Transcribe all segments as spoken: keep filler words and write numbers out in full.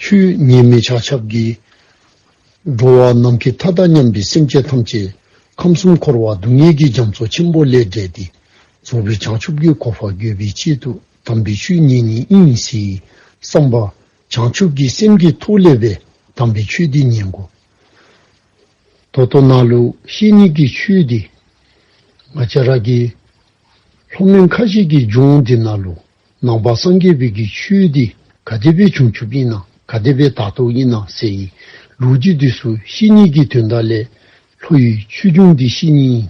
ཆོས་ཉན་མི་ཆ་ཁྱབ་ཀྱིས་འགྲོ་བ་ནམ་མཁའི་མཐའ་དང་མཉམ་པའི་སེམས་ཅན་ཐམས་ཅད་ཁམས་གསུམ་འཁོར་བ་སྡུག་བསྔལ་གྱི་རྒྱ་མཚོ་ཆེན་པོ་ལས་བསྒྲལ་ཏེ་རྫོགས་པའི་བྱང་ཆུབ་ཀྱི་གོ་འཕང་འགོད་པའི་ཆེད་དུ་དམ་པའི་ཆོས་ཉན་ནི་ཨིན་ཟེར་བསམ་པ་བྱང་ཆུབ་ཀྱི་སེམས་ཀྱི་ཐོག་ལས་སྦེ་དམ་པའི་ཆོས་འདི་ཉན་དགོ། ད་ལྟོ་ནཱ་ལུ་བཤད་ནི་གི་ཆོས་འདི་ང་བཅས་ར་གི་ལྷོ་མོན་ཁ་བཞི་གི་ལྗོངས་འདི་ནང་ལུ་ནང་པ་སངས་རྒྱས་པའི་གི་ཆོས་འདི་ག་དེ་སྦེ་བྱུང་བྱུངམ་ཨིན་ན་ག་དེ་སྦེ་དར་དོ་ཨིན་ན་ཟེར་བའི་ལོ་རྒྱུས་འདི་ཚུ་བཤད་ནི་གི་དོན་དག་ལས་ལྷོ་ཡི་ཆོས་འབྱུང་འདི་བཤད་ནི་ཨིན།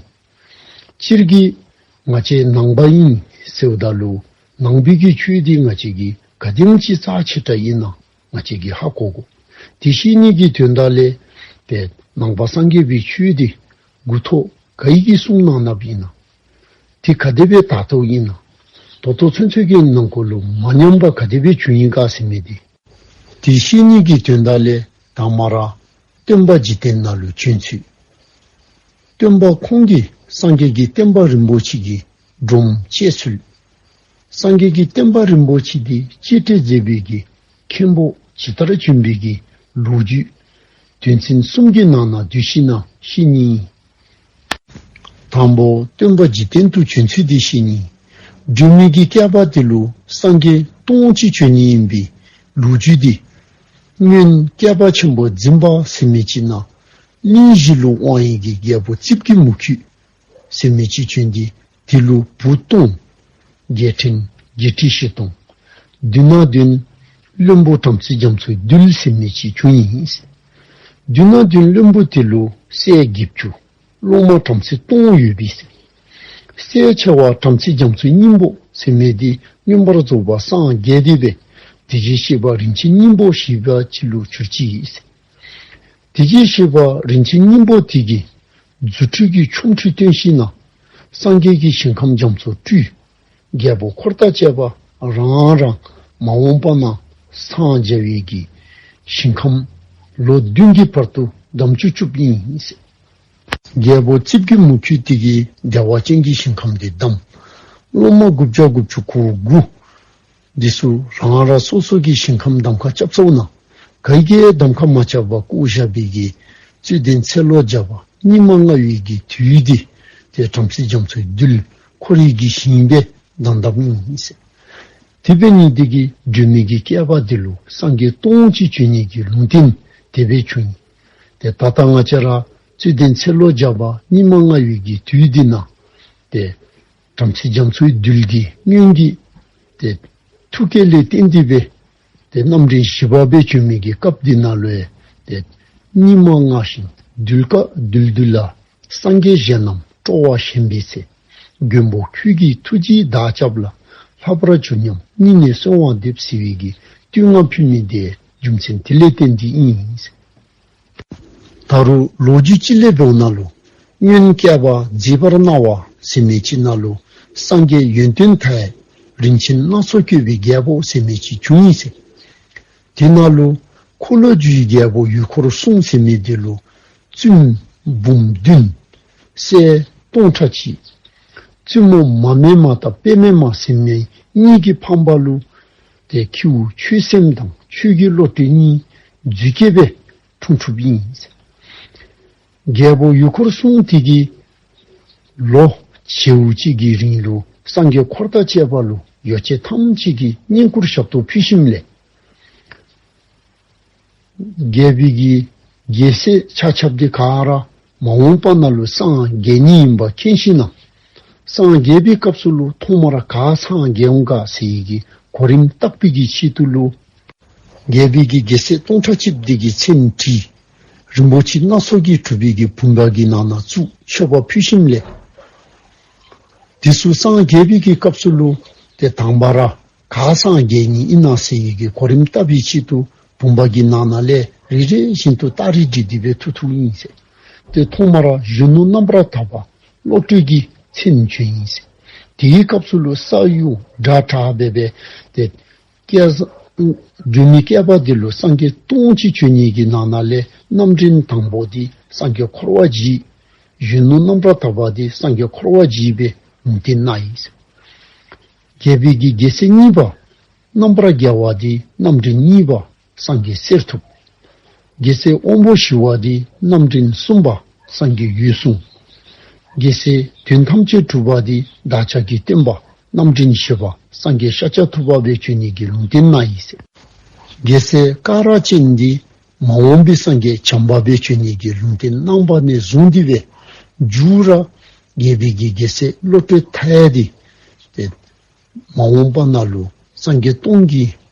སྤྱིར་གྱིས་ང་བཅས་ནང་པ་ཨིན་ཟེརཝ་ད་ལུ་ནང་པའི་གི་ཆོས་འདི་ང་བཅས་ཀྱིས་ག་དེམ་ཅིག་རྩ་ཆེ་དྲགས་ཨིན་ན་ང་བཅས་ཀྱིས་ཧ་གོ་དགོ། དེ་བཤད་ནི་གི་དོན་དག་ལས་ཏེ་ནང་པ་སངས་རྒྱས་པའི་ཆོས་འདི་འགོ་ཐོག་ག་གིས་གསུངས་གནང་གནངམ་ཨིན་ན། དེ་ག་དེ་སྦེ་དར་དོ་ཨིན་ན། ད་ལྟོ་ཚུན་ཚོད་ཀྱི་ནང་འཁོད་ལུ་མ་ཉམས་པར་ག་དེ་སྦེ་བྱུང་ཡི་ག་ཟེར་མི་འདི། དེ་བཤད་ནི་གི་དོན་དག་ལས་དང་པ་ར་སྟོན་པ་འཇིག་རྟེན་ནང་ལུ་བྱོན་ཚུལ། སྟོན་པ་ཁོང་གིས་སངས་རྒྱས་ཀྱི་བསྟན་པ་རིན་པོ་ཆེ་གི་སྒྲོམ་བཅད་ཚུལ། སངས་རྒྱས་ཀྱི་བསྟན་པ་རིན་པོ་ཆེ་འདི་གཅེས་སྤྲས་མཛད་པའི་གི་མཁན་པོ་ཇི་ལྟར་བྱོན་པའི་གི་ལོ་རྒྱུས། དོན་ཚན་གསུམ་གྱི་ནང་ན་བསྡུས་ཞིནམ་ལས་བཤད་ནི། དང་པ་སྟོན་པ་འཇིག་རྟེན་དུ་བྱོན་ཚུལ་འདི་བཤད་ནི། སྒྲོན་མེ་གི་བསྐལ་པ་འདི་ལུ་སངས་རྒྱས་སྟོང་གཅིག་བྱོན་ནི་ཨིན་པའི་ལོ་རྒྱུས་འདི། སྔོན་བསྐལ་པ་ཆེན་པོ་འཛིན་པ་ཟེར་མི་ཅིག་ནང་གླིང་བཞི་ལུ་དབང་བའི་གི་རྒྱལ་པོ་རྩིབས་ཀྱི་མུ་ཁྱུད་ཟེར་མི་ཅིག་བྱོན་ཏེ་དེ་ལུ་བུ་སྟོང་། རྒྱལ་ཕྲན་བརྒྱད་ཁྲི་བཞི་སྟོང་། མདུན་ན་འདོན་བློན་པོ་བྲམ་ཟེ་རྒྱ་མཚོའི་རྡུལ་ཟེར་མི་ཅིག་བྱོན་ཡི། མདུན་ན་འདོན་བློན་པོ་དེ་ལུ་སྲས་བརྒྱད་ཅུ། སློབ་མ་བྲམ་ཟེ་སྟོང་ཡོད་པས། སྲས་ཆེ་བ་བྲམ་ཟེ་རྒྱ་མཚོའི་སྙིང་པོ་ཟེར་མི་འདི་མངོན་པར་རྫོགས་པར་སངས་རྒྱས་ཏེ་སྦེ་དེ་བཞིན་གཤེགས་པ་རིན་ཆེན་སྙིང་པོ་ཞེས་པ་ཅིག་ལུ་གྱུར་ཅི་ཨིན། དེ་བཞིན་གཤེགས་པ་རིན་ཆེན་སྙིང་པོ་དེ་གིས་རྫུ་འཕྲུལ་གྱི་ཆོ་འཕྲུལ་སྟོན་ཞིནམ་ལས་སངས་རྒྱས་ཀྱི་ཞིང་ཁམས་རྒྱ་མཚོ་སྤྲུལ། རྒྱལ་པོ་འཁོར་དང་བཅས་པ་རང་རང་མ་འོངས་པ་ན་སངས་རྒྱ་བའི་གི་ཞིང་ཁམས་ལོ་བདུན་གྱི་བར་དུ་འདམ་ཅུག་ཅུག་ཨིན། རྒྱལ་པོ་རྩིབས་ཀྱི་མུ་ཁྱུད་དེ་གིས་བདེ་བ་ཅན་གྱི་ཞིང་ཁམས་དེ་འདམ། སློབ་མ་དགུ་བརྒྱ་དགུ་བཅུ་གོ་དགུ་འདི་ཚུ་རང་རང་སོ་སོ་གི་ཞིང་ཁམས་འདམ་ཁ་རྐྱབ་སོང་ན་ག་གིས་འདམ་ཁ་མ་རྐྱབ་པར་བཀོ་བཞག་པའི་གི་རྩོད་ལྡན་ཚེ་ལོ་བརྒྱ་པ་སྙིགས་མ་ལྔ་བའི་གི་དུས་འདི་ཏེ་བྲམ་ཟེ་རྒྱ་མཚོའི་རྡུལ་ཁོ་རའི་གི་ཞིང་སྦེ་འདམ་འདམཝ་ཨིན། དེ་འབད་ནི་དེ་གིས་སྒྲོན་མེ་གི་བསྐལ་པ་འདི་ལུ་སངས་རྒྱས་སྟོང་གཅིག་བྱོན་ནི་གི་ལུང་བསྟན་དེ་སྦེ་བྱུང་ཡི། ཏེ་ད་ལྟ་ང་བཅས་ར་རྩོད་ལྡན་ཚེ་ལོ་བརྒྱ་པ་སྙིགས་མ་ལྔ་བའི་གི་དུས་འདི་ན་ཏེ་བྲམ་ཟེ་རྒྱ་མཚོའི་རྡུལ་གྱི་སྔོན་གྱི་ཏེ་ཐུགས་བསྐྱེད་ལས་བརྟེན་ཏེ་སྦེ་ཏེ་རྣམ་འདྲེན་བཞི་པ་སྦེ་བྱོན་མི་གི་སྐབས་འདི་ནང་ལུ་ཡང་ཏེ་སྙིགས་མ་ལྔ་ཞིང་རྡུལ་དཀར་རྡུལ་རྡུལ་ལ། སངས་རྒྱས་གཞན་རྣམས་སྤྲོ་བ་ཞན་པའི་ཚེ། མགོན་པོ་ཁྱོད་ཀྱི་ཐུགས་རྗེས་བདག་སྐྱབས་ལ། ལྷག་པར་འབྱོན་སྙམ་སྙིང་ནས་གསོལ་བ་འདེབས་ཟེར་བའི་གི་བསྟོད་བསྔགས་ཕུལ་མི་དེ་རྒྱུ་མཚན་དེ་ལས་བརྟེན་ཏེ་ཨིན། ད་རུང་ལོ་རྒྱུས་ཅིག་ལས་འབདཝ་ནང་ལུ་སྔོན་བསྐལ་པ་མཛེས་པར་སྣང་བ་ཟེར་མི་ཅིག་ནང་ལུ་སངས་རྒྱས་ཡོན་ཏན་མཐའ་ཡས་རིན་ཆེན་སྣ་ཚོགས་བཀོད་པའི་རྒྱལ་པོ་ཟེར་མི་ཅིག་བྱུང་ཡི་ཟེར། དེ་ནང་ལུ་འཁོར་ལོས་སྒྱུར་བའི་རྒྱལ་པོ་ཡུལ་འཁོར་སྲུང་ཟེར་མི་དེ་ལུ་བཙུནམོ་འབུམ་བདུན། སྲས་སྟོང་ཕྲག་གཅིག། བཙུན་མོ་མ་སྨད་མ་དང་དཔེ་མེད་མ་ཟེར་མི་གཉིས་ཀྱི་ཕང་པ་ལུ་ཏེ་ཁྱེའུ་ཆོས་སེམས་དང་ཆོས་ཀྱི་བློ་གྲོས་གཉིས་རྫུས་སྐྱེས་སྦེ་འཁྲུངས་འཁྲུངསམ་ཨིན། རྒྱལ་པོ་ཡུལ་འཁོར་སྲུང་དེ་གིས་ལོ་བྱེ་བ་གཅིག་གི་རིང་ལུ་སངས་རྒྱས་འཁོར་དང་བཅས་པ་ལུ་ཡོ་བྱད་ཐམས་ཅད་ཀྱི་བསྙེན་བཀུར་ཞབས་ཏོག་ཕུལ་ཞིནམ་ལས་རྒྱལ་པོའི་གི་རྒྱལ་སྲས་ཆ་ཁྱབ་དེ་ག་ར་མ་འོངས་པ་ནང་ལུ་སངས་རྒྱ་ནི་ཨིནམ་མཁྱེན་ཞིནམ་ལས་སངས་རྒྱས་པའི་སྐབས་སུ་ལུ་ཐོག་མར་ག་སངས་རྒྱས་འོང་ག་ཟེར་བའི་གི་གོ་རིམ་བརྟག་པའི་གི་ཆེད་དུ་ལུ་རྒྱལ་པོའི་གི་རྒྱལ་སྲས་སྟོང་ཕྲག་གཅིག་དེ་གི་མཚན་བྲིས། རིན་པོ་ཆེ་སྣ་ཚོགས་ཀྱིས་གྲུབ་པའི་གི་བུམ་པ་གི་ནང་ན་བཙུགས་མཆོད་པ་ཕུལ་ཞིནམ་ལས་དེ་ཚུ་སངས་རྒྱས་པའི་གི་སྐབས་སུ་ལུ་ཏེ་དང་པ་ར་ག་སངས་རྒྱས་ནི་ཨིན་ན་ཟེར་བའི་གི་གོ་རིམ་བརྟག་པའི་ཆེད་དུ་བུམ་པ་གི་ནང་ན་ལས་རེ་རེ་བཞིན་དུ་སྟ་རེ་བྲིས་ཏེ་སྦེ་བཏོན་བཏོནམ་ཨིན་ཟེར། ཏེ་ཐོག་མར་གཞོན་ནུ་རྣམ་པར་དག་པ་བློ་གྲོས་ཀྱི་མཚན་བྱོན་ཡི་ཟེར། དེའི་སྐབས་སུ་ལུ་ས་གཡོ་སྒྲ་གྲགས་སྦེ་སྦེ་ཏེ་བསྐལ་བཟང་སྒྲོན་མེ་བསྐལ་པ་འདི་ལུ་སངས་རྒྱས་སྟོང་གཅིག་བྱོན་ནི་གི་ནང་ན་ལས་རྣམ་འདྲེན་དང་པོ་འདི་སངས་རྒྱས་འཁོར་བ་འཇིག། གཞོན་ནུ་རྣམ་པར་དག་པ་འདི་སངས་རྒྱས་འཁོར་བ་འཇིག་སྦེ་ལུང་བསྟན་གནང་ཡི་ཟེར། རྒྱལ་པོའི་གི་རྒྱལ་སྲས་གཉིས་པ་རྣམ་པར་རྒྱལ་བ་འདི་རྣམ་འདྲེན་གཉིས་པ་ སངས་རྒྱས་གསེར་ཐུབ། རྒྱལ་སྲས་དབང་པོ་ཞི་བ་འདི་རྣམ་འདྲེན་གསུམ་པ་སངས་རྒྱས་འོད་སྲུང་། རྒྱལ་སྲས་དོན་ཐམས་ཅད་གྲུབ་པ་འདི་བདག་ཅག་གི་སྟོན་པ་རྣམ་འདྲེན་བཞི་པ་སངས་རྒྱས་ཤཱཀྱ་ཐུབ་པ་སྦེ་བྱོན་ནི་གི་ལུང་བསྟན་གནང་ཡི་ཟེར། རྒྱལ་སྲས་ཀ་ར་ཅན་འདི་མ་འོངས་པའི་སངས་རྒྱས་བྱམས་པ་སྦེ་བྱོན་ནི་གི་ལུང་བསྟན་གནང་བ་ནས་བཟུང་སྟེ་སྦེ་མཇུག་ར་རྒྱལ་པོའི་གི་རྒྱལ་སྲས་བློ་གྲོས་མཐའ་ཡས་འདི་ཏེ་མ་འོངས་པ་ནང་ལུ་སངས་རྒྱས་སྟོང་གི་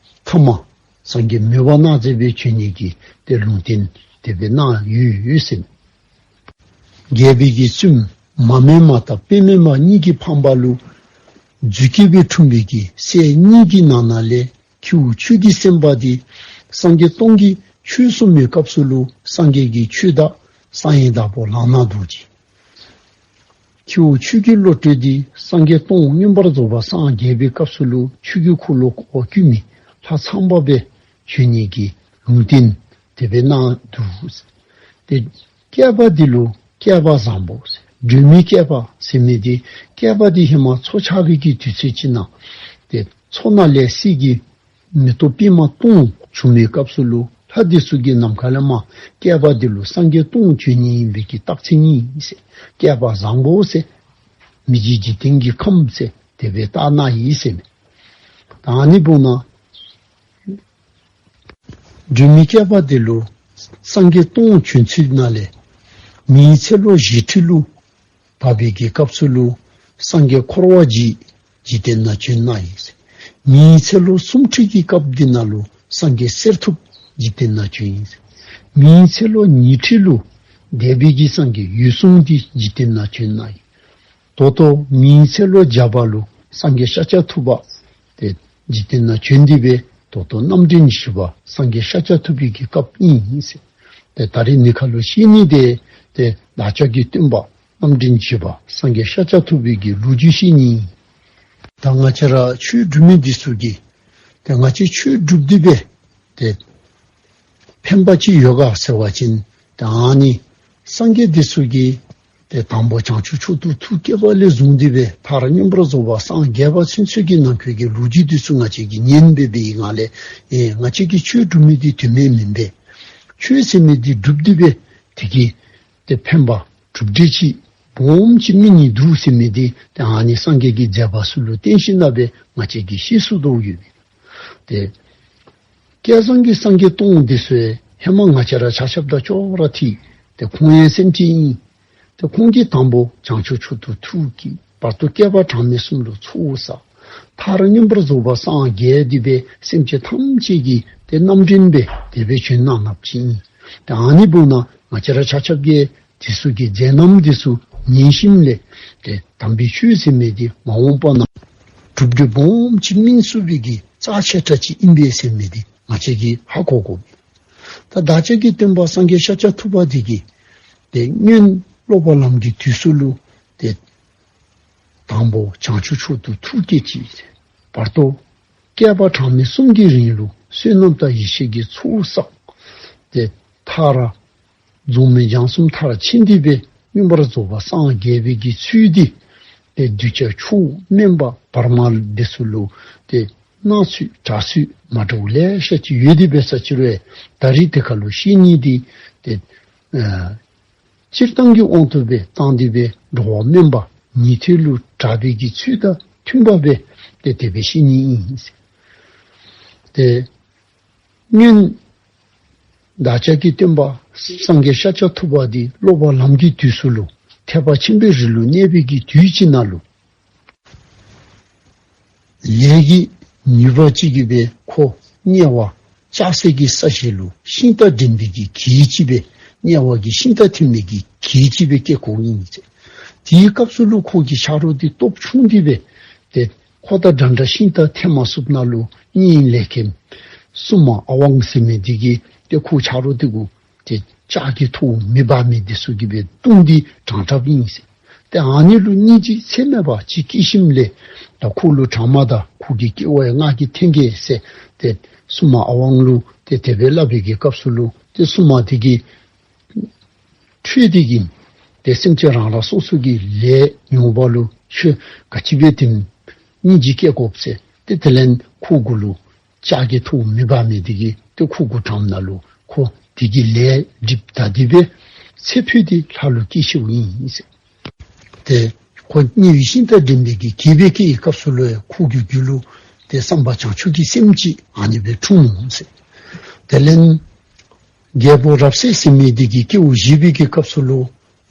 ཐ་མ་སངས་རྒྱས་མོས་པ་སྣང་མཛད་སྦེ་བྱོན་ནི་གི་ཏེ་ལུང་བསྟན་དེ་སྦེ་གནང་ཡོད་ཡོད་ཟེར། རྒྱལ་པོའི་གི་བཙུནམོ་མ་སྨད་མ་དང་པདྨ་མ་གཉིས་ཀྱི་ཕང་པ་ལུ་རྫུས་སྐྱེས་སྦེ་འཁྲུངས་པའི་གི་སྲས་གཉིས་ཀྱི་ནང་ན་ལས་ཁྱེའུ་ཆོས་ཀྱི་སེམས་དཔའ་འདི་སངས་རྒྱས་སྟོང་གིས་ཆོས་གསུངས་པའི་སྐབས་སུ་ལུ་སངས་རྒྱས་ཀྱིས་ཆོས་བདག་གསང་བའི་བདག་པོ་ལག་ན་རྡོ་རྗེ། ཁྱེའུ་ཆོས་ཀྱི་བློ་གྲོས་འདི་སངས་རྒྱས་སྟོང་མངོན་པར་རྫོགས་པར་སངས་རྒྱས་པའི་སྐབས་སུ་ལུ་ཆོས་ཀྱི་འཁོར་ལོ་བསྐོར་བསྐུལ་མི་ལྷ་ཚངས་པ་སྦེ་བྱོན་ནི་གི་ལུང་བསྟན་དེ་སྦེ་གནང་འདུག། ཏེ་སྐྱེས་པ་འདི་ལུ་སྐྱེས་པ་བཟང་པོ་ཟེར། སྒྲོལ་མའི་སྐྱེས་པ་ཟེར་མི་འདི་སྐྱེས་པ་འདི་ཧེ་མ་འཚོ་ཆགས་པའི་གི་དུས་ཚོད་ཅིག་ནང་ཏེ་མཚོ་ནང་ལས་གསེར་གྱི་མེ་ཏོག་པདྨ་སྟོང་བྱུང་བའི་སྐབས་སུ་ལུ་ལྷ་འདི་ཚུ་གིས་ནམ་མཁའ་ལས་མར་སྐྱེས་པ་འདི་ལུ་སངས་རྒྱས་སྟོང་བྱོན་ནི་ཨིན་པའི་གི་རྟགས་མཚན་ཨིན་ཟེར། སྐྱེས་པ་བཟང་པོ་ཟེར། མི་མཇེད་འཇིག་རྟེན་གྱི་ཁམས་ཟེར་དེ་སྦེ་བཏགས་གནང་ཡི་ཟེར་མས། ད་ཨ་ནི་འབདཝ་ད་སྒྲོལ་མའི་སྐྱེས་པ་འདི་ལུ་སངས་རྒྱས་སྟོང་བྱོན་ཚུལ་ནང་ལས་མིའི་ཚེ་ལོ་བཞི་ཁྲི་ལུ་བབས་པའི་གི་སྐབས་སུ་ལུ་སངས་རྒྱས་འཁོར་བ་འཇིག་འཇིག་རྟེན་ནང་བྱོན་གནང་ཡི་ཟེར། མིའི་ཚེ་ལོ་སུམ་ཁྲི་གི་སྐབས་འདི་ནང་ལུ་སངས་རྒྱས་གསེར་ཐུབ་འཇིག་རྟེན་ནང་བྱོན་ཡི་ཟེར། མིའི་ཚེ་ལོ་ཉི་ཁྲི་ལུ་འདས་པའི་གི་སངས་རྒྱས་འོད་སྲུང་འདི་འཇིག་རྟེན་ནང་བྱོན་གནང་ཡི། ད་ལྟོ་མིའི་ཚེ་ལོ་བརྒྱ་པ་ལུ་སངས་རྒྱས་ཤཱཀྱ་ཐུབ་པ་ཏེ་འཇིག་རྟེན་ནང་བྱོན་ཏེ་སྦེ་ད་ལྟོ་རྣམ་འདྲེན་བཞི་པ་སངས་རྒྱས་ཤཱཀྱ་ཐུབ་པའི་གི་སྐབས་ཨིན་ཟེར། ཏེ་ད་རིས་ནི་ཁ་ལུ་བཤད་ནི་འདི་ཏེ་བདག་ཅག་གི་སྟོན་པ་རྣམ་འདྲེན་བཞི་པ་སངས་རྒྱས་ཤཱཀྱ་ཐུབ་པའི་གི་ལོ་རྒྱུས་བཤད་ནི་ཨིན། ད་ང་བཅས་ར་ཆོས་སྒྲུབ་མི་འདི་ཚུ་གིས་ཏེ་ང་བཅས་ཆོས་སྒྲུབ་སྟེ་སྦེ་ཏེ་ཕན་པ་ཅིག་ཡོད་ག་ཟེར་བ་ཅིན་ད་ཨ་ནི་སངས་རྒྱས་འདི་ཚུ་གིས་ཏེ་དང་པོ་བྱང་ཆུབ་མཆོག་ཏུ་ཐུགས་བསྐྱེད་པ་ལས་བཟུང་སྟེ་སྦེ་མཐར་མངོན་པར་རྫོགས་པར་སངས་རྒྱས་པ་ཚུན་ཚོད་ཀྱི་ནང་འཁོད་ཀྱི་ལོ་རྒྱུས་འདི་ཚུ་ང་བཅས་ཀྱིས་ཉན་སྦེ་འབད་བའི་ངང་ལས་ཨེ་ང་བཅས་ཀྱིས་ཆོས་སྒྲུབ་མི་འདི་དོན་མེད་མེན་པས། ཆོས་ཟེར་མི་འདི་སྒྲུབ་སྟེ་སྦེ་དེ་གིས་ཏེ་ཕན་པ་གྲུབ་འབྲས་ཅིག་སྦོམ་ཅིག་སྨིན་ནི་འདུག་ཟེར་མི་འདི་ཏེ་ཨ་ནི་སངས་རྒྱས་ཀྱི་མཛད་པ་ཚུ་ལུ་བརྟེན་ཞིནམ་ལས་སྦེ་ང་བཅས་ཀྱིས་ཤེས་ཚུགས་དོ་ཡོད། ཏེ་བསྐལ་བཟང་གི་སངས་རྒྱས་སྟོང་འདི་ཚུ་ཧེ་མ་ང་བཅས་ར་ཆ་ཁྱབ་དང་ཅོག་ར་འཐད། ཏེ་ཁོང་ཡང་སེམས་ཅན་ཨིན། ཏེ་ཁོང་གིས་དང་པོ་བྱང་ཆུབ་མཆོག་ཏུ་ཐུགས་བསྐྱེད། བར་དུ་བསྐལ་པ་གྲངས་མེད་གསུམ་ལུ་ཚོགས་བསགས། མཐར་མངོན་པར་རྫོགས་པར་སངས་རྒྱས་ཏེ་སྦེ་སེམས་ཅན་ཐམས་ཅད་ཀྱི་ཏེ་རྣམ་འདྲེན་སྦེ་དེ་སྦེ་བྱོན་གནང་གནངམ་ཅིག་ཨིན། ཏེ་ཨ་ནི་འབདཝ་ད་ང་བཅས་ར་ཆ་ཁྱབ་ཀྱིས་དེ་ཚུ་གི་མཛད་རྣམ་དེ་ཚུ་ཉན་ཞིནམ་ལས་ཏེ་དམ་པའི་ཆོས་ཟེར་མི་འདི་མ་འོངས་པ་ནང་གྲུབ་འབྲས་སྦོམ་ཅིག་སྨིན་ཚུགས་པའི་གི་རྩ་ཆེ་དྲགས་ཅིག་ཨིན་པས་ཟེར་མི་འདི་ང་བཅས་ཀྱིས་ཧ་གོ་དགོ། ད་བདག་ཅག་གི་སྟོན་པ་སངས་རྒྱས་ཤཱཀྱ་ཐུབ་པ་འདི་གིས་ཏེ་སྔོན་སློབ་པ་ལམ་གྱི་དུས་སུ་ལུ་ཏེ་དང་པོ་བྱང་ཆུབ་མཆོག་ཏུ་ཐུགས་བསྐྱེད་ཅི། བར་དུ་བསྐལ་པ་གྲངས་མེད་གསུམ་གྱི་རིང་ལུ་བསོད་ནམས་དང་ཡེ་ཤེས་ཀྱི་ཚོགས་བསགས། ཏེ་མཐར་རྫོགས་སྨིན་སྦྱངས་གསུམ་མཐར་ཕྱིན་ཏེ་སྦེ་མངོན་པར་རྫོགས་པར་སངས་རྒྱས་པའི་གི་ཚུལ་འདི་ཏེ་གདུལ་བྱ་མཆོག་དམན་པ་བར་མ་འདི་ཚུ་ལུ་ཏེ་སྣང་ཚུལ་གྲགས་ཚུལ་མ་འདྲཝ་ལེ་ཤ་ཅིག་ཡོད་དེ་འབད་ས་ཅིག་རུང་ད་རིས་དེ་ཁ་ལུ་བཤད་ནི་འདི་ཏེ་ཨ་སྤྱིར་བཏང་གི་དབང་དུ་སྦེ་བཏང་སྟེ་སྦེ་འགྲོ་བ་དམན་པ་ཉན་ཐོས་ལུ་གྲགས་པའི་གི་ཚུལ་དང་མཐུན་པ་སྦེ་ཏེ་དེ་སྦེ་བཤད་ནི་ཨིན། ཏེ་སྔོན་བདག་ཅག་གི་སྟོན་པ་སངས་རྒྱས་ཤཱཀྱ་ཐུབ་པ་འདི་སློབ་པ་ལམ་གྱི་དུས་སུ་ལུ་ཐེག་པ་ཆེན་པོའི་རི་ལུ་གནས་པའི་གི་དུས་ཅིག་ནང་ལུ་ལས་ཀྱི་ནུས་པ་ཅིག་གིས་སྦེ་ཁོ་དམྱལ་བ་ལྕགས་སྲེག་གི་ས་གཞི་ལུ་ཤིང་རྟ་འདྲེན་པའི་གི་གྱད་ཅིག་སྦེ་དམྱལ་བ་གི་ཤིང་རྟ་འཐེན་པའི་གི་གྱད་ཅིག་སྦེ་སྐྱེས་ཁོ་ཨིན་ཟེར། དེའི་སྐབས་སུ་ལུ་ཁོ་གི་ཆ་རོགས་འདི་སྟོབས་ཆུང་སྟེ་སྦེ་ཏེ་ཁོ་དང་འདྲན་འདྲ་ཤིང་རྟ་འཐེན་མ་ཚུགསཔ་ད་ལུ་གཉེན་ལས་མཁན་སྲུང་མ་ཨ་ཝང་ཟེར་མི་འདི་གིས་ཏེ་ཁོ་ཆ་རོགས་འདི་གུ་ཏེ་ལྕགས་ཀྱི་ཐོཝ་མེ་འབར་མི་འདི་ཚུ་གིས་སྦེ་བརྡུང་སྟེ་དྲངས་དྲངསཔ་ཨིན་ཟེར། ཏེ་ཨ་ནི་ལུ་སྙིང་རྗེ་ཚད་མེད་པ་ཅིག་སྐྱེས་ཞིནམ་ལས་ད་ཁོ་ལུ་དྲང་མ་ད་ཁོ་གི་སྐྱེ་བ་ཡང་ང་གིས་འཐེན་གེ་ཟེར་ཏེ་སྲུང་མ་ཨ་ཝང་ལུ་ཏེ་དེ་སྦེ་སླབ་པའི་གི་སྐབས་སུ་ལུ་ཏེ་སྲུང་མ་འདི་གིས་ཁྲོས་ཏེ་གིས་ཏེ་སེམས་ཅན་རང་རང་སོ་སོ་གི་ལས་ཉོན་པ་ལུ་ཁྱོད་ག་ཅི་སྦེ་དེམ་སྙིང་རྗེ་སྐྱེ་དགོཔ་ཟེར་ཏེ་དེ་ལས་ཁོ་གུ་ལུ་ལྕགས་ཀྱི་ཐོཝ་མེ་འབར་མི་འདི་གིས་ ཏེ་ཁུ་གུ་དྲངམ་ད་ལུ་ཁོ་དེ་གི་ལས་སྒྲིབ་དག་སྟེ་སྦེ་ཚེ་འཕོས་ཏེ་ལྷ་ལུ་སྐྱེས་སོ་ཡི་ཟེར། ཏེ་ཁོ་དམྱལ་བའི་ཤིང་རྟ་འདྲེན་པའི་གི་གྱད་སྦེ་སྐྱེ་བའི་སྐབས་སུ་ལུ་ཡང་ཁོ་གི་རྒྱུད་ལུ་ཏེ་བསམ་པ་བྱང་ཆུབ་ཀྱི་སེམས་ཅིག་ཨ་ནི་སྦེ་འཁྲུངས་ནུག་ཟེར། དེ་ལས་རྒྱལ་པོ་རབ་གསལ་ཟེར་མི་དེ་གིས་སྐྱེ་བ་བཞེས་པའི་གི་སྐབས་སུ་ལུ་